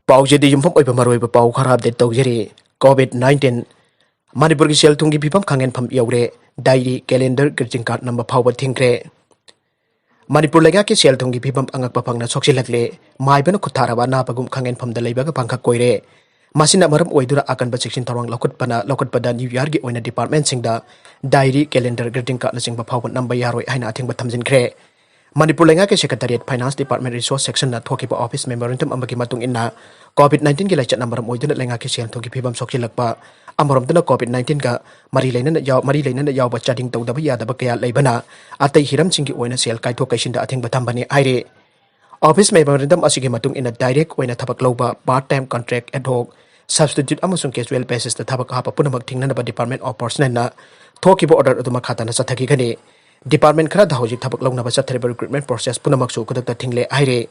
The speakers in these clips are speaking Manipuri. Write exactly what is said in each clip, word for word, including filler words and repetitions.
ꯄꯥꯎꯆꯦꯗ ꯌꯨꯝꯐꯝ ꯑꯣꯏꯕ ꯃꯔꯨꯑꯣꯏꯕ ꯄꯥꯎ ꯈꯔ ꯑꯞꯗꯦꯠ ꯇꯧꯖꯔꯤ꯫ ꯀꯣꯚꯤꯗ ꯅꯥꯏꯟꯇꯤꯟ, ꯃꯅꯤꯄꯨꯔꯒꯤ ꯁꯦꯜ ꯊꯨꯝꯒꯤ ꯐꯤꯕꯝ ꯈꯪꯍꯦꯟꯐꯝ ꯌꯧꯔꯦ꯫ ꯗꯥꯏꯔꯤ, ꯀꯦꯂꯦꯟꯗꯔ, ꯒ꯭ꯔꯤꯇꯤꯡ ꯀꯥꯔꯗ ꯅꯝꯕ ꯐꯥꯎꯕ ꯊꯤꯡꯈ꯭ꯔꯦ꯫ ꯃꯅꯤꯄꯨꯔ ꯂꯩꯉꯥꯛꯀꯤ ꯁꯦꯜ ꯊꯨꯝꯒꯤ ꯐꯤꯕꯝ ꯑꯉꯛꯄ ꯐꯪꯅ ꯁꯣꯛꯆꯤꯜꯂꯛꯂꯦ꯫ ꯃꯥꯏꯕꯅ ꯈꯨꯠ ꯊꯥꯔꯕ ꯑꯅꯥꯕꯒꯨꯝ ꯈꯪꯍꯦꯟꯐꯝꯗ ꯂꯩꯕꯒ ꯄꯥꯡꯈꯛ ꯑꯣꯏꯔꯦ꯫ ꯃꯁꯤꯅ ꯃꯔꯝ ꯑꯣꯏꯗꯨꯅ ꯑꯀꯟꯕ ꯆꯦꯛꯁꯤꯟ ꯊꯧꯔꯥꯡ ꯂꯧꯈꯠꯄꯅ, ꯂꯧꯈꯠꯄꯗ ꯅ꯭ꯌꯨ ꯌꯥꯔꯒꯤ ꯑꯣꯏꯅ ꯗꯤꯄꯥꯔꯠꯃꯦꯟꯁꯤꯡꯗ ꯗꯥꯏꯔꯤ, ꯀꯦꯂꯦꯟꯗꯔ, ꯒ꯭ꯔꯤꯇꯤꯡ ꯀꯥꯔꯗꯅꯆꯤꯡꯕ ꯐꯥꯎꯕ ꯅꯝꯕ ꯌꯥꯔꯣꯏ ꯍꯥꯏꯅ ꯑꯊꯤꯡꯕ ꯊꯝꯖꯤꯟꯈ꯭ꯔꯦ꯫ ꯃꯅꯤꯄꯨꯔ ꯂꯩꯉꯥꯛꯀꯤ ꯁꯦꯀ꯭ꯔꯦꯇꯔꯤꯌꯦꯠ ꯐꯥꯏꯅꯥꯟꯁ ꯗꯤꯄꯥꯔꯠꯃꯦꯟ ꯔꯤꯁꯣꯔꯁ ꯁꯦꯛꯁꯟꯅ ꯊꯣꯛꯈꯤꯕ ꯑꯣꯐꯤꯁ ꯃꯦꯃꯣꯔꯦꯟꯗꯝ ꯑꯃꯒꯤ ꯃꯇꯨꯡ ꯏꯟꯅ, ꯀꯣꯚꯤꯗ ꯅꯥꯏꯟꯇꯤꯟꯒꯤ ꯂꯥꯏꯆꯠꯅ ꯃꯔꯝ ꯑꯣꯏꯗꯨꯅ ꯂꯩꯉꯥꯛꯀꯤ ꯁꯦꯜ ꯊꯨꯝꯒꯤ ꯐꯤꯕꯝ ꯁꯣꯛꯆꯤꯜꯂꯛꯄ, ꯑꯃꯔꯣꯝꯗꯅ ꯀꯣꯚꯤꯗ ꯅꯥꯏꯟꯇꯤꯟꯒ ꯃꯔꯤ ꯂꯩꯅꯅ ꯌꯥꯎ-, ꯃꯔꯤ ꯂꯩꯅꯅ ꯌꯥꯎꯕ ꯆꯥꯗꯤꯡ ꯇꯧꯗꯕ ꯌꯥꯗꯕ ꯀꯌꯥ ꯂꯩꯕꯅ ꯑꯇꯩ ꯍꯤꯔꯝꯁꯤꯡꯒꯤ ꯑꯣꯏꯅ ꯁꯦꯜ ꯀꯥꯏꯊꯣꯛ ꯀꯥꯏꯁꯤꯟꯗ ꯑꯊꯤꯡꯕ ꯊꯝꯕꯅꯤ ꯍꯥꯏꯔꯤ꯫ ꯑꯣꯐꯤꯁ ꯃꯦꯃꯣꯔꯦꯟꯗꯝ ꯑꯁꯤꯒꯤ ꯃꯇꯨꯡ ꯏꯟꯅ ꯗꯥꯏꯔꯦꯛ ꯑꯣꯏꯅ ꯊꯕꯛ ꯂꯧꯕ, ꯄꯥꯔꯠ ꯇꯥꯏꯝ ꯀꯟꯇ꯭ꯔꯦꯛ, ꯑꯦꯗ ꯍꯣꯛ, ꯁꯕꯁꯇꯤꯇ꯭ꯌꯨꯠ ꯑꯃꯁꯨꯡ ꯀꯦꯖꯨꯋꯦꯜ ꯕꯦꯁꯤꯁꯇ ꯊꯕꯛ ꯍꯥꯞꯄ ꯄꯨꯝꯅꯃꯛ ꯊꯤꯡꯅꯅꯕ ꯗꯤꯄꯥꯔꯠꯃꯦꯟ ꯑꯣꯐ ꯄꯔꯁꯅꯦꯜꯅ ꯊꯣꯛꯈꯤꯕ ꯑꯣꯔꯗꯔ ꯑꯗꯨ ꯃꯈꯥ ꯇꯥꯅ ꯆꯠꯊꯈꯤꯒꯅꯤ꯫ ꯗꯤꯄꯥꯔꯠꯃꯦꯟ ꯈꯔꯗ ꯍꯧꯖꯤꯛ ꯊꯕꯛ ꯂꯧꯅꯕ ꯆꯠꯊꯔꯤꯕ ꯔꯤꯀ꯭ꯔꯨꯠꯃꯦꯟ ꯄ꯭ꯔꯣꯁꯦꯁ ꯄꯨꯝꯅꯃꯛꯁꯨ ꯈꯨꯗꯛꯇ ꯊꯤꯡꯂꯦ ꯍꯥꯏꯔꯤ꯫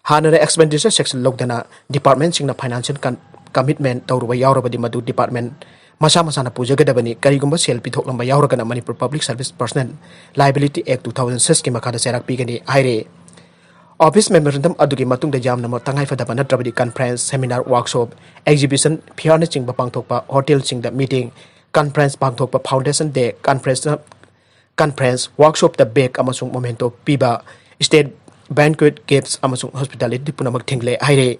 ꯍꯥꯟꯅꯅ ꯑꯦꯛꯁꯄꯦꯟꯗꯤꯆꯔ ꯁꯦꯛꯁꯟ ꯂꯧꯗꯅ ꯗꯤꯄꯥꯔꯠꯃꯦꯟꯁꯤꯡꯅ ꯐꯥꯏꯅꯥꯟꯁꯤꯌꯦꯜ ꯀꯟ-, ꯀꯃꯤꯠꯃꯦꯟ ꯇꯧꯔꯨꯕ ꯌꯥꯎꯔꯕꯗꯤ ꯃꯗꯨ ꯗꯤꯄꯥꯔꯠꯃꯦꯟ ꯃꯁꯥ ꯃꯁꯥꯅ ꯄꯨꯖꯒꯗꯕꯅꯤ꯫ ꯀꯔꯤꯒꯨꯝꯕ ꯁꯦꯜ ꯄꯤꯊꯣꯛꯂꯝꯕ ꯌꯥꯎꯔꯒꯅ ꯃꯅꯤꯄꯨꯔ ꯄꯕ꯭ꯂꯤꯛ ꯁꯔꯚꯤꯁ ꯄꯔꯁꯅꯦꯜ ꯂꯥꯏꯕꯤꯂꯤꯇꯤ ꯑꯦꯛ ꯇꯨ ꯊꯥꯎꯖꯟ ꯁꯤꯛꯁꯀꯤ ꯃꯈꯥꯗ ꯆꯩꯔꯥꯛ ꯄꯤꯒꯅꯤ ꯍꯥꯏꯔꯤ꯫ ꯑꯣꯐꯤꯁ ꯃꯦꯃꯣꯔꯦꯟꯗꯝ ꯑꯗꯨꯒꯤ ꯃꯇꯨꯡꯗ ꯌꯥꯝꯅꯃꯛ ꯇꯉꯥꯏꯐꯗꯕ ꯅꯠꯇ꯭ꯔꯕꯗꯤ ꯀꯟꯐ꯭ꯔꯦꯟꯁ, ꯁꯦꯃꯤꯅꯥꯔ, ꯋꯥꯔꯛꯁꯣꯞ, ꯑꯦꯛꯖꯤꯕꯤꯁꯟ, ꯐꯤꯌꯥꯔꯅꯆꯤꯡꯕ ꯄꯥꯡꯊꯣꯛꯄ, ꯍꯣꯇꯦꯜꯁꯤꯡꯗ ꯃꯤꯇꯤꯡ, ꯀꯟꯐ꯭ꯔꯦꯟꯁ ꯄꯥꯡꯊꯣꯛꯄ, ꯐꯥꯎꯟꯗꯦꯁꯟ ꯗꯦ, ꯀꯟꯐ꯭ꯔꯦꯟꯁ, ꯀꯟꯐ꯭ꯔꯦꯟꯁ, ꯋꯥꯔꯛꯁꯣꯞꯇ ꯕꯦꯛ ꯑꯃꯁꯨꯡ ꯃꯣꯃꯦꯟꯇꯣ ꯄꯤꯕ, ꯁ꯭ꯇꯦꯠ ꯕꯦꯟꯀ꯭ꯋꯦꯠ, ꯒꯤꯐꯠꯁ ꯑꯃꯁꯨꯡ ꯍꯣꯁꯄꯤꯇꯥꯂꯤꯇꯤ ꯄꯨꯝꯅꯃꯛ ꯊꯤꯡꯂꯦ ꯍꯥꯏꯔꯦ꯫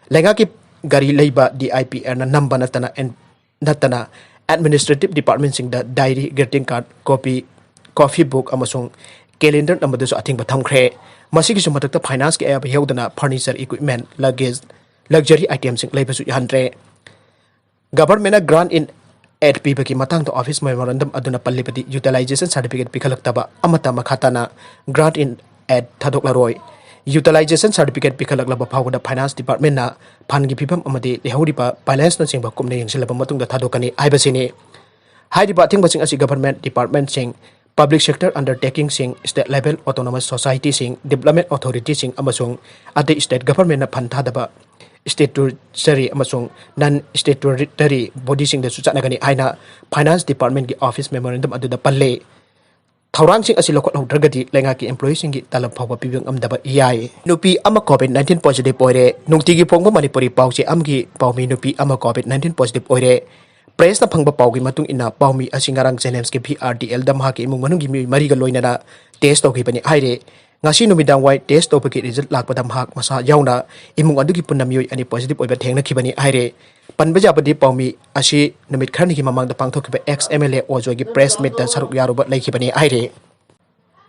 ꯂꯩꯉꯥꯛꯀꯤ ꯒꯥꯔꯤ ꯂꯩꯕ ꯗꯤ ꯑꯥꯏ ꯄꯤ ꯑꯦꯔꯅ ꯅꯝꯕ ꯅꯠꯇꯅ ꯑꯦꯟ-, ꯅꯠꯇꯅ ꯑꯦꯗꯃꯤꯅꯤꯁꯇ꯭ꯔꯦꯇꯤꯚ ꯗꯤꯄꯥꯔꯠꯃꯦꯟꯁꯤꯡꯗ diary, greeting card, copy, coffee book ꯑꯃꯁꯨꯡ ꯀꯦꯂꯦꯟꯗꯔ ꯅꯝꯕꯗꯁꯨ ꯑꯊꯤꯡꯕ ꯊꯝꯈ꯭ꯔꯦ꯫ ꯃꯁꯤꯒꯤꯁꯨ ꯃꯊꯛꯇ ꯐꯥꯏꯅꯥꯟꯁꯀꯤ ꯑꯌꯥꯕ ꯌꯥꯎꯗꯅ ꯐꯔꯅꯤꯆꯔ, ꯏꯀ꯭ꯋꯤꯞꯃꯦꯟ, ꯂꯒꯦꯖ, ꯂꯛꯖꯔꯤ ꯑꯥꯏꯇꯦꯝꯁꯤꯡ ꯂꯩꯕꯁꯨ ꯌꯥꯍꯟꯗ꯭ꯔꯦ꯫ ꯒꯚꯔꯟꯃꯦꯟꯠꯅ ꯒ꯭ꯔꯥꯟꯠ ꯏꯟ ꯑꯦꯗ ꯄꯤꯕꯒꯤ ꯃꯇꯥꯡꯗ ꯑꯣꯐꯤꯁ ꯃꯦꯃꯣꯔꯦꯟꯗꯝ ꯑꯗꯨꯅ ꯄꯜꯂꯤꯕꯗꯤ ꯌꯨꯇꯤꯂꯥꯏꯖꯦꯁꯟ ꯁꯥꯔꯇꯤꯐꯤꯀꯦꯠ ꯄꯤꯈꯠꯂꯛꯇꯕ ꯑꯃꯠꯇ ꯃꯈꯥ ꯇꯥꯅ ꯒ꯭ꯔꯥꯟꯠ ꯏꯟ ꯑꯦꯗ ꯊꯥꯗꯣꯛꯂꯔꯣꯏ꯫ ꯌꯨꯇꯤꯂꯥꯏꯖꯦꯁꯟ ꯁꯥꯔꯇꯤꯐꯤꯀꯦꯠ ꯄꯤꯈꯠꯂꯛꯂꯕ ꯐꯥꯎꯕꯗ ꯐꯥꯏꯅꯥꯟꯁ ꯗꯤꯄꯥꯔꯠꯃꯦꯟꯠꯅ ꯐꯟꯒꯤ ꯐꯤꯕꯝ ꯑꯃꯗꯤ ꯂꯩꯍꯧꯔꯤꯕ ꯕꯦꯂꯦꯟꯁꯅꯆꯤꯡꯕ ꯀꯨꯞꯅ ꯌꯦꯡꯁꯤꯜꯂꯕ ꯃꯇꯨꯡꯗ ꯊꯥꯗꯣꯛꯀꯅꯤ ꯍꯥꯏꯕꯁꯤꯅꯤ꯫ ꯍꯥꯏꯔꯤꯕ ꯑꯊꯤꯡꯕꯁꯤꯡ ꯑꯁꯤ ꯒꯚꯔꯟꯃꯦꯟꯠ ꯗꯤꯄꯥꯔꯠꯃꯦꯟꯠꯁꯤꯡ, ꯄꯕ꯭ꯂꯤꯛ ꯁꯦꯛꯇꯔ ꯑꯟꯗꯔꯇꯦꯀꯤꯡꯁꯤꯡ, ꯁ꯭ꯇꯦꯠ ꯂꯦꯚꯦꯜ ꯑꯣꯇꯣꯅꯣꯃꯁ ꯁꯣꯁꯥꯏꯇꯤꯁꯤꯡ, ꯗꯤꯕ꯭ꯂꯞꯃꯦꯟꯠ ꯑꯣꯊꯣꯔꯤꯇꯤꯁꯤꯡ ꯑꯃꯁꯨꯡ ꯑꯇꯩ ꯁ꯭ꯇꯦꯠ ꯒꯚꯔꯟꯃꯦꯟꯠꯅ ꯐꯟ ꯊꯥꯗꯕ ꯁ꯭ꯇꯦꯇꯨꯇꯔꯤ ꯑꯃꯁꯨꯡ ꯅꯟ ꯁ꯭ꯇꯦꯇꯨꯇꯔꯤ ꯕꯣꯗꯤꯁꯤꯡꯗꯁꯨ ꯆꯠꯅꯒꯅꯤ ꯍꯥꯏꯅ ꯐꯥꯏꯅꯥꯟꯁ ꯗꯤꯄꯥꯔꯠꯃꯦꯟꯠꯀꯤ ꯑꯣꯐꯤꯁ ꯃꯦꯃꯣꯔꯦꯟꯗꯝ ꯑꯗꯨꯗ ꯄꯜꯂꯤ꯫ ꯊꯧꯔꯥꯡꯁꯤꯡ ꯑꯁꯤ ꯂꯧꯈꯠꯍꯧꯗ꯭ꯔꯒꯗꯤ ꯂꯩꯉꯥꯛꯀꯤ employeeꯁꯤꯡꯒꯤ ꯇꯂꯕ ꯐꯥꯎꯕ ꯄꯤꯕ ꯉꯝꯗꯕ ꯌꯥꯏ꯫ ꯅꯨꯄꯤ ꯑꯃ COVID nineteen positive ꯑꯣꯏꯔꯦ꯫ ꯅꯨꯡꯇꯤꯒꯤ ꯐꯣꯡꯕ ꯃꯅꯤꯄꯨꯔꯤ ꯄꯥꯎꯆꯦ ꯑꯃꯒꯤ ꯄꯥꯎꯃꯤ ꯅꯨꯄꯤ ꯑꯃ COVID nineteen positive ꯑꯣꯏꯔꯦ꯫ Pressꯅ ꯐꯪꯕ ꯄꯥꯎꯒꯤ ꯃꯇꯨꯡ ꯏꯟꯅ, ꯄꯥꯎꯃꯤ ꯑꯁꯤ ꯉꯔꯥꯡ JNIMSꯀꯤ VRDLꯗ ꯃꯍꯥꯛꯀꯤ ꯏꯃꯨꯡ ꯃꯅꯨꯡꯒꯤ ꯃꯤꯑꯣꯏ ꯃꯔꯤꯒ ꯂꯣꯏꯅꯅ test ꯇꯧꯈꯤꯕꯅꯤ ꯍꯥꯏꯔꯦ꯫ ꯉꯁꯤ ꯅꯨꯃꯤꯗꯥꯡ ꯋꯥꯏ test ꯇꯧꯕꯒꯤ result ꯂꯥꯛꯄꯗ ꯃꯍꯥꯛ ꯃꯁꯥ ꯌꯥꯎꯅ ꯏꯃꯨꯡ ꯑꯗꯨꯒꯤ ꯄꯨꯟꯅ ꯃꯤꯑꯣꯏ ꯑꯅꯤ positive ꯑꯣꯏꯕ ꯊꯦꯡꯅꯈꯤꯕꯅꯤ ꯍꯥꯏꯔꯦ꯫ ꯄꯟꯕ ꯌꯥꯕꯗꯤ, ꯄꯥꯎꯃꯤ ꯑꯁꯤ ꯅꯨꯃꯤꯠ ꯈꯔꯅꯤꯒꯤ ꯃꯃꯥꯡꯗ ꯄꯥꯡꯊꯣꯛꯈꯤꯕ ex MLA ꯑꯣꯖꯣꯏꯒꯤ press meetꯇ ꯁꯔꯨꯛ ꯌꯥꯔꯨꯕ ꯂꯩꯈꯤꯕꯅꯤ ꯍꯥꯏꯔꯦ꯫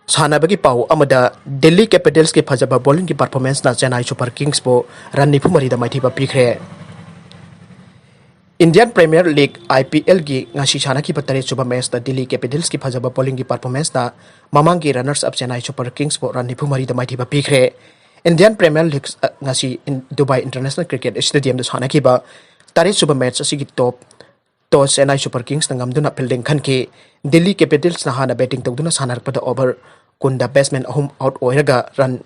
ꯁꯥꯟꯅꯕꯒꯤ ꯄꯥꯎ ꯑꯃꯗ, Delhi Capitalsꯀꯤ ꯐꯖꯕ bowlingꯒꯤ performanceꯅ Chennai Super Kingsꯄꯨ run ꯅꯤꯐꯨ ꯃꯔꯤꯗ ꯃꯥꯏꯊꯤꯕ ꯄꯤꯈ꯭ꯔꯦ꯫ Indian Premier League, IPLꯒꯤ ꯉꯁꯤ ꯁꯥꯟꯅꯈꯤꯕ ꯇꯔꯦꯠ ꯁꯨꯕ matchꯇ Delhi Capitalsꯀꯤ ꯐꯖꯕ bowlingꯒꯤ performanceꯅ ꯃꯃꯥꯡꯒꯤ runners up Chennai Super Kingsꯄꯨ run ꯅꯤꯐꯨ ꯃꯔꯤꯗ ꯃꯥꯏꯊꯤꯕ ꯄꯤꯈ꯭ꯔꯦ꯫ Indian Premier League, ꯑ, ꯉꯁꯤ ꯏꯟ-, Dubai International Cricket Stadiumꯗ ꯁꯥꯟꯅꯈꯤꯕ ꯇꯔꯦꯠ ꯁꯨꯕ match ꯑꯁꯤꯒꯤ top toss Chennai Super Kingsꯅ ꯉꯝꯗꯨꯅ fielding ꯈꯟꯈꯤ꯫ Delhi Capitalsꯅ ꯍꯥꯟꯅ batting ꯇꯧꯗꯨꯅ ꯁꯥꯟꯅꯔꯛꯄꯗ over ꯀꯨꯟꯗ batsman ꯑꯍꯨꯝ out ꯑꯣꯏꯔꯒ run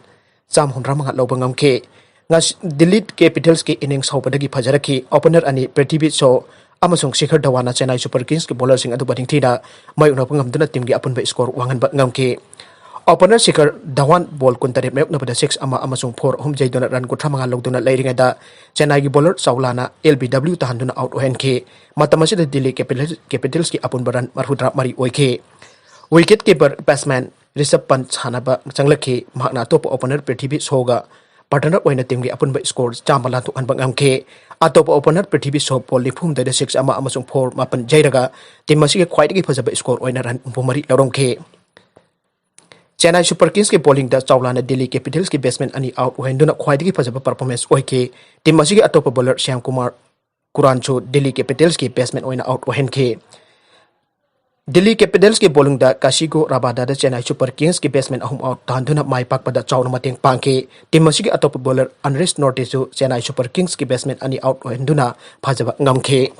ꯆꯥꯝꯃ ꯍꯨꯝꯗ꯭ꯔꯥ ꯃꯉꯥ ꯂꯧꯕ ꯉꯝꯈꯤ꯫ ꯉꯁꯤ Delhi Capitalsꯀꯤ innings ꯍꯧꯕꯗꯒꯤ ꯐꯖꯔꯛꯈꯤ꯫ Opener ꯑꯅꯤ Prithvi Shaw ꯑꯃꯁꯨꯡ Shikhar Dhawanꯅ Chennai Super Kingsꯀꯤ bowlerꯁꯤꯡ ꯑꯗꯨꯕꯨ ꯅꯤꯡꯊꯤꯅ ꯃꯥꯌꯣꯛꯅꯕ ꯉꯝꯗꯨꯅ teamꯒꯤ ꯑꯄꯨꯟꯕ score ꯋꯥꯡꯍꯟꯕ ꯉꯝꯈꯤ꯫ Opener Shikhar Dhawan ball ꯀꯨꯟꯇꯔꯦꯠ ꯃꯥꯌꯣꯛꯅꯕꯗ six ꯑꯃ ꯑꯃꯁꯨꯡ four ꯑꯍꯨꯝ ꯌꯩꯗꯨꯅ run ꯀꯨꯟꯊ꯭ꯔꯥ ꯃꯉꯥ ꯂꯧꯗꯨꯅ ꯂꯩꯔꯤꯉꯩꯗ Chennaiꯒꯤ bowler Chawlana L B W ꯇꯥꯍꯟꯗꯨꯅ out ꯑꯣꯏꯍꯟꯈꯤ꯫ ꯃꯇꯝ ꯑꯁꯤꯗ Delhi Capital-, Capitalsꯀꯤ ꯑꯄꯨꯟꯕ run ꯃꯔꯤꯐꯨꯇꯔꯥ ꯃꯔꯤ ꯑꯣꯏꯈꯤ꯫ Wicket keeper batsman Rishabh Pant ꯁꯥꯟꯅꯕ ꯆꯪꯂꯛꯈꯤ꯫ ꯃꯍꯥꯛꯅ ꯑꯇꯣꯞꯄ opener Prithvi Shawꯒ partner ꯑꯣꯏꯅ teamꯒꯤ ꯑꯄꯨꯟꯕ score ꯆꯥꯝꯃ ꯂꯥꯟꯊꯣꯛꯍꯟꯕ ꯉꯝꯈꯤ꯫ ꯑꯇꯣꯞꯄ opener Prithvi Shaw ball ꯅꯤꯐꯨ ꯍꯨꯝꯗꯣꯏꯗ six ꯑꯃ ꯑꯃꯁꯨꯡ four ꯃꯥꯄꯟ ꯌꯩꯔꯒ team ꯑꯁꯤꯒꯤ ꯈ꯭ꯋꯥꯏꯗꯒꯤ ꯐꯖꯕ score ꯑꯣꯏꯅ run ꯍꯨꯝꯐꯨ ꯃꯔꯤ ꯂꯧꯔꯝꯈꯤ꯫ Chennai Super Kingsꯀꯤ bowlingꯗ Chawlana Delhi Capitalsꯀꯤ batsman ꯑꯅꯤ out ꯑꯣꯏꯍꯟꯗꯨꯅ ꯈ꯭ꯋꯥꯏꯗꯒꯤ ꯐꯖꯕ performance ꯑꯣꯏꯈꯤ꯫ Team ꯑꯁꯤꯒꯤ ꯑꯇꯣꯞꯄ bowler Shyamkumar Kuranꯁꯨ Delhi Capitalsꯀꯤ batsman ꯑꯣꯏꯅ out ꯑꯣꯏꯍꯟꯈꯤ꯫ Delhi Capitalsꯀꯤ bowlingꯗ Kashigo Rabadada Chennai Super Kingsꯀꯤ batsman ꯑꯍꯨꯝ out ꯇꯥꯍꯟꯗꯨꯅ ꯃꯥꯏ ꯄꯥꯛꯄꯗ ꯆꯥꯎꯅ ꯃꯇꯦꯡ ꯄꯥꯡꯈꯤ꯫ Team ꯑꯁꯤꯒꯤ ꯑꯇꯣꯞꯄ bowler Anresh Norteꯁꯨ Chennai Super Kingsꯀꯤ batsman ꯑꯅꯤ out ꯑꯣꯏꯍꯟꯗꯨꯅ ꯐꯖꯕ ꯉꯝꯈꯤ꯫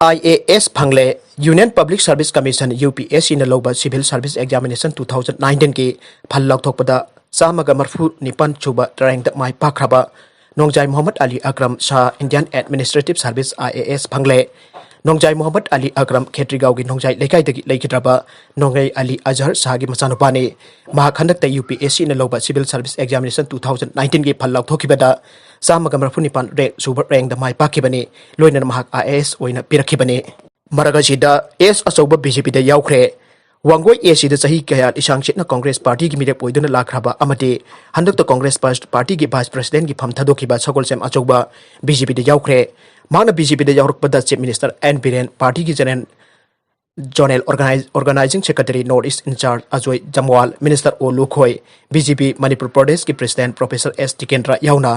IAS ꯐꯪꯂꯦ꯫ Union Public Service Commission, UPSCꯅ ꯂꯧꯕ Civil Service Examination two thousand nineteenꯒꯤ ꯐꯜ ꯂꯥꯎꯊꯣꯛꯄꯗ ꯆꯥꯝꯃꯒ ꯃꯔꯤꯐꯨ ꯅꯤꯄꯥꯟ ꯁꯨꯕ rankꯗ ꯃꯥꯏ ꯄꯥꯛꯈ꯭ꯔꯕ ꯅꯣꯡꯖꯥꯏ ꯃꯣꯍꯝꯃꯗ ꯑꯂꯤ Akram Shah Indian Administrative Service, IAS ꯐꯪꯂꯦ꯫ ꯅꯣꯡꯖꯥꯏ ꯃꯨꯍꯝꯃꯗ ꯑꯂꯤ ꯑꯀꯔꯝ ꯈꯦꯇ꯭ꯔꯤꯒꯥꯎꯒꯤ ꯅꯣꯡꯖꯥꯏ ꯂꯩꯀꯥꯏꯗꯒꯤ ꯂꯩꯈꯤꯗ꯭ꯔꯕ ꯅꯣꯡꯉꯩ ꯑꯂꯤ ꯑꯖꯍꯔ ꯁꯥꯍꯒꯤ ꯃꯆꯥꯅꯨꯄꯥꯅꯤ꯫ ꯃꯍꯥꯛ ꯍꯟꯗꯛꯇ ꯌꯨ ꯄꯤ ꯑꯦꯁ ꯁꯤꯅ ꯂꯧꯕ Civil Service Examination two thousand nineteenꯒꯤ ꯐꯜ ꯂꯥꯎꯊꯣꯛꯈꯤꯕꯗ ꯆꯥꯝꯃꯒ ꯃꯔꯤꯐꯨ ꯅꯤꯄꯥꯟ ꯔꯦꯡ ꯁꯨꯕ ꯔꯦꯡꯗ ꯃꯥꯏ ꯄꯥꯛꯈꯤꯕꯅꯤ꯫ ꯂꯣꯏꯅꯅ ꯃꯍꯥꯛ ꯑꯥꯏ ꯑꯦ ꯑꯦꯁ ꯑꯣꯏꯅ ꯄꯤꯔꯛꯈꯤꯕꯅꯤ꯫ ꯃꯔꯛ ꯑꯁꯤꯗ ꯑꯦꯁ ꯑꯆꯧꯕ ꯕꯤ ꯖꯦ ꯄꯤꯗ ꯌꯥꯎꯈ꯭ꯔꯦ꯫ ꯋꯥꯡꯒꯣꯏ ꯑꯦ ꯁꯤꯗ ꯆꯍꯤ ꯀꯌꯥ ꯂꯤꯁꯥꯡ ꯁꯤꯠꯅ ꯀꯣꯡꯒ꯭ꯔꯦꯁ ꯄꯥꯔꯇꯤꯒꯤ ꯃꯤꯔꯦꯞ ꯑꯣꯏꯗꯨꯅ ꯂꯥꯛꯈ꯭ꯔꯕ ꯑꯃꯗꯤ ꯍꯟꯗꯛꯇ ꯀꯣꯡꯒ꯭ꯔꯦꯁ ꯄꯥꯔ-, ꯄꯥꯔꯇꯤꯒꯤ ꯚꯥꯏꯁ ꯄ꯭ꯔꯁꯤꯗꯦꯟꯒꯤ ꯐꯝ ꯊꯥꯗꯣꯛꯈꯤꯕ ꯁꯒꯣꯜꯁꯦꯝ ꯑꯆꯧꯕ ꯕꯤ ꯖꯦ ꯄꯤꯗ ꯌꯥꯎꯈ꯭ꯔꯦ꯫ ꯃꯍꯥꯛꯅ ꯕꯤ ꯖꯦ ꯄꯤꯗ ꯌꯥꯎꯔꯛꯄꯗ ꯆꯤꯐ ꯃꯤꯅꯤꯁꯇꯔ ꯑꯦꯟ ꯕꯤꯔꯦꯟ, ꯄꯥꯔꯇꯤꯒꯤ ꯖꯦꯅꯔꯦꯜ, ꯖꯣꯅꯦꯜ ꯑꯣꯔꯒꯅꯥꯏ-, organising secretary north east in charge Ajoy Jamwal, minister O Lukhoi, B J P Manipur ꯄ꯭ꯔꯗꯦꯁꯀꯤ ꯄ꯭ꯔꯁꯤꯗꯦꯟ ꯄ꯭ꯔꯣꯐꯦꯁꯔ ꯑꯦꯁ ꯇꯤꯀꯦꯟꯗ꯭ꯔ ꯌꯥꯎꯅ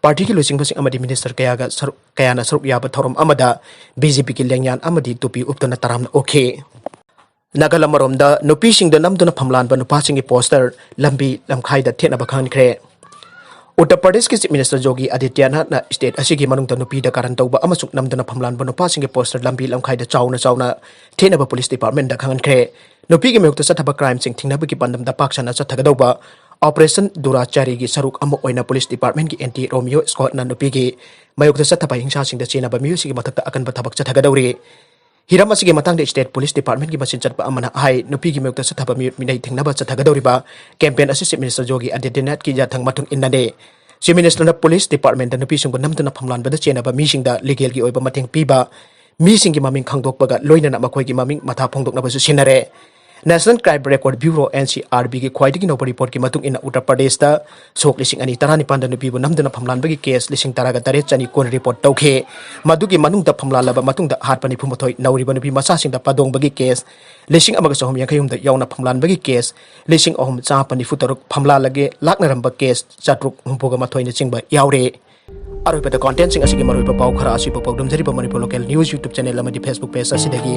ꯄꯥꯔꯇꯤꯒꯤ ꯂꯨꯆꯤꯡꯕꯁꯤꯡ ꯑꯃꯗꯤ ꯃꯤꯅꯤꯁꯇꯔ ꯀꯌꯥꯒ ꯁꯔꯨꯛ, ꯀꯌꯥꯅ ꯁꯔꯨꯛ ꯌꯥꯕ ꯊꯧꯔꯝ ꯑꯃꯗ ꯕꯤ ꯖꯦ ꯄꯤꯒꯤ ꯂꯦꯡꯌꯥꯟ ꯑꯃꯗꯤ ꯇꯨꯄꯤ ꯎꯞꯇꯨꯅ ꯇꯔꯥꯝꯅ ꯑꯣꯛꯈꯤ꯫ ꯅꯥꯒꯥꯂꯝ ꯑꯃꯔꯣꯝꯗ ꯅꯨꯄꯤꯁꯤꯡꯗ ꯅꯝꯗꯨꯅ ꯐꯝꯂꯥꯟꯕ ꯅꯨꯄꯥꯁꯤꯡꯒꯤ ꯄꯣꯁꯇꯔ ꯂꯝꯕꯤ ꯂꯝꯈꯥꯏꯗ ꯊꯦꯠꯅꯕ ꯈꯪꯍꯟꯈ꯭ꯔꯦ꯫ ꯎꯠꯇꯔ ꯄ꯭ꯔꯗꯦꯁꯀꯤ ꯆꯤꯐ ꯃꯤꯅꯤꯁꯇꯔ ꯌꯣꯒꯤ ꯑꯗꯤꯇ꯭ꯌꯅꯥꯊꯅ ꯁ꯭ꯇꯦꯠ ꯑꯁꯤꯒꯤ ꯃꯅꯨꯡꯗ ꯅꯨꯄꯤꯗ ꯀꯥꯔꯟ ꯇꯧꯕ ꯑꯃꯁꯨꯡ ꯅꯝꯗꯨꯅ ꯐꯝꯂꯥꯟꯕ ꯅꯨꯄꯥꯁꯤꯡꯒꯤ ꯄꯣꯁꯇꯔ ꯂꯝꯕꯤ ꯂꯝꯈꯥꯏꯗ ꯆꯥꯎꯅ ꯆꯥꯎꯅ ꯊꯦꯠꯅꯕ ꯄꯨꯂꯤꯁ ꯗꯤꯄꯥꯔꯠꯃꯦꯟꯗ ꯈꯪꯍꯟꯈ꯭ꯔꯦ꯫ ꯅꯨꯄꯤꯒꯤ ꯃꯥꯌꯣꯛꯇ ꯆꯠꯊꯕ ꯀ꯭ꯔꯥꯏꯝꯁꯤꯡ ꯊꯤꯡꯅꯕꯒꯤ ꯄꯥꯟꯗꯝꯗ ꯄꯥꯛ ꯁꯟꯅ ꯆꯠꯊꯒꯗꯧꯕ ꯑꯣꯄꯔꯦꯁꯟ ꯗꯨꯔꯥꯆꯥꯔꯤꯒꯤ ꯁꯔꯨꯛ ꯑꯃ ꯑꯣꯏꯅ ꯄꯨꯂꯤꯁ ꯗꯤꯄꯥꯔꯠꯃꯦꯟꯒꯤ ꯑꯦꯟꯇꯤ ꯔꯣꯃꯤꯌꯣ ꯁ꯭ꯀ꯭ꯋꯥꯗꯅ ꯅꯨꯄꯤꯒꯤ ꯃꯥꯌꯣꯛꯇ ꯆꯠꯊꯕ ꯍꯤꯡꯁꯥꯁꯤꯡꯗ ꯆꯦꯟꯅꯕ ꯃꯤꯑꯣꯏꯁꯤꯡꯒꯤ ꯃꯊꯛꯇ ꯑꯀꯟꯕ ꯊꯕꯛ ꯆꯠꯊꯒꯗꯧꯔꯤ꯫ ꯍꯤꯔꯝ ꯑꯁꯤꯒꯤ ꯃꯇꯥꯡꯗ ꯁ꯭ꯇꯦꯠ ꯄꯨꯂꯤꯁ ꯗꯤꯄꯥꯔꯠꯃꯦꯟꯒꯤ ꯃꯆꯤꯟ ꯆꯠꯄ ꯑꯃꯅ ꯍꯥꯏ, ꯅꯨꯄꯤꯒꯤ ꯃꯥꯌꯣꯛꯇ ꯆꯠꯊꯕ ꯃꯤꯑꯣꯠ ꯃꯤꯅꯩ ꯊꯤꯡꯅꯕ ꯆꯠꯊꯒꯗꯧꯔꯤꯕ ꯀꯦꯝꯄꯦꯟ ꯑꯁꯤ ꯆꯤꯐ ꯃꯤꯅꯤꯁꯇꯔ ꯌꯣꯒꯤ ꯑꯗꯤꯇ꯭ꯌꯅꯥꯊꯀꯤ ꯌꯥꯊꯪ ꯃꯇꯨꯡ ꯏꯟꯅꯅꯤ꯫ ꯆꯤꯐ ꯃꯤꯅꯤꯁꯇꯔꯅ ꯄꯨꯂꯤꯁ ꯗꯤꯄꯥꯔꯠꯃꯦꯟꯗ ꯅꯨꯄꯤꯁꯤꯡꯕꯨ ꯅꯝꯗꯨꯅ ꯐꯝꯂꯥꯟꯕꯗ ꯆꯦꯟꯅꯕ ꯃꯤꯁꯤꯡꯗ ꯂꯤꯒꯦꯜꯒꯤ ꯑꯣꯏꯕ ꯃꯇꯦꯡ ꯄꯤꯕ, ꯃꯤꯁꯤꯡꯒꯤ ꯃꯃꯤꯡ ꯈꯪꯗꯣꯛꯄꯒ ꯂꯣꯏꯅꯅ ꯃꯈꯣꯏꯒꯤ ꯃꯃꯤꯡ ꯃꯊꯥ ꯐꯣꯡꯗꯣꯛꯅꯕꯁꯨ ꯁꯤꯟꯅꯔꯦ꯫ National Crime Record Bureau, N C R B, ꯒꯤ ꯈ꯭ꯋꯥꯏꯗꯒꯤ ꯅꯧꯕ ꯔꯤꯄꯣꯔꯠꯀꯤ ꯃꯇꯨꯡ ꯏꯟꯅ, ꯎꯠꯇꯔ ꯄ꯭ꯔꯗꯦꯁꯇ ꯁꯣꯛ ꯂꯤꯁꯤꯡ ꯑꯅꯤ ꯇꯔꯥꯅꯤꯄꯥꯟꯗ ꯅꯨꯄꯤꯕꯨ ꯅꯝꯗꯨꯅ ꯐꯝꯂꯥꯟꯕꯒꯤ ꯀꯦꯁ ꯂꯤꯁꯤꯡ ꯇꯔꯥꯒ ꯇꯔꯦꯠ ꯆꯅꯤ ꯀꯨꯟ ꯔꯤꯄꯣꯔꯠ ꯇꯧꯈꯤ꯫ ꯃꯗꯨꯒꯤ ꯃꯅꯨꯡꯗ ꯐꯝꯂꯥꯜꯂꯕ ꯃꯇꯨꯡꯗ ꯍꯥꯠꯄ ꯅꯤꯐꯨ ꯃꯥꯊꯣꯏ, ꯅꯧꯔꯤꯕ ꯅꯨꯄꯤ ꯃꯆꯥꯁꯤꯡꯗ ꯄꯥꯗꯣꯡꯕꯒꯤ ꯀꯦꯁ ꯂꯤꯁꯤꯡ ꯑꯃꯒ ꯆꯍꯨꯝ ꯌꯥꯡꯈꯩ ꯍꯨꯝꯗꯣꯏ ꯌꯥꯎꯅ ꯐꯝꯂꯥꯟꯕꯒꯤ ꯀꯦꯁ ꯂꯤꯁꯤꯡ ꯑꯍꯨꯝ ꯆꯥꯝꯃꯥꯄꯟ ꯅꯤꯐꯨ ꯇꯔꯨꯛ, ꯐꯝꯂꯥꯜꯂꯒꯦ ꯂꯥꯛꯅꯔꯝꯕ ꯀꯦꯁ ꯆꯥꯇ꯭ꯔꯨꯛ ꯍꯨꯝꯐꯨꯒ ꯃꯥꯊꯣꯏꯅꯆꯤꯡꯕ ꯌꯥꯎꯔꯦ꯫ ꯑꯔꯣꯏꯕꯗ ꯀꯣꯟꯇꯦꯟꯁꯤꯡ ꯑꯁꯤꯒꯤ ꯃꯔꯨꯑꯣꯏꯕ ꯄꯥꯎ ꯈꯔ ꯑꯁꯤꯕꯨ ꯄꯥꯎꯗꯝꯖꯔꯤꯕ Manipur local news YouTube channel ꯑꯃꯗꯤ ꯐꯦꯁꯕꯨꯛ ꯄꯦꯖ ꯑꯁꯤꯗꯒꯤ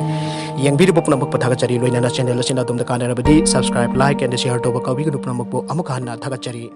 ꯌꯦꯡꯕꯤꯔꯤꯕ ꯄꯨꯝꯅꯃꯛꯄꯨ ꯊꯥꯒꯠꯆꯔꯤ꯫ ꯂꯣꯏꯅꯅ ꯆꯦꯅꯦꯜ ꯑꯁꯤꯅ ꯑꯗꯣꯝꯗ ꯀꯥꯟꯅꯔꯕꯗꯤ subscribe, like and share ꯇꯧꯕ ꯀꯥꯎꯕꯤꯒꯅꯨ꯫ ꯄꯨꯝꯅꯃꯛꯄꯨ ꯑꯃꯨꯛ ꯍꯟꯅ ꯊꯥꯒꯠꯆꯔꯤ꯫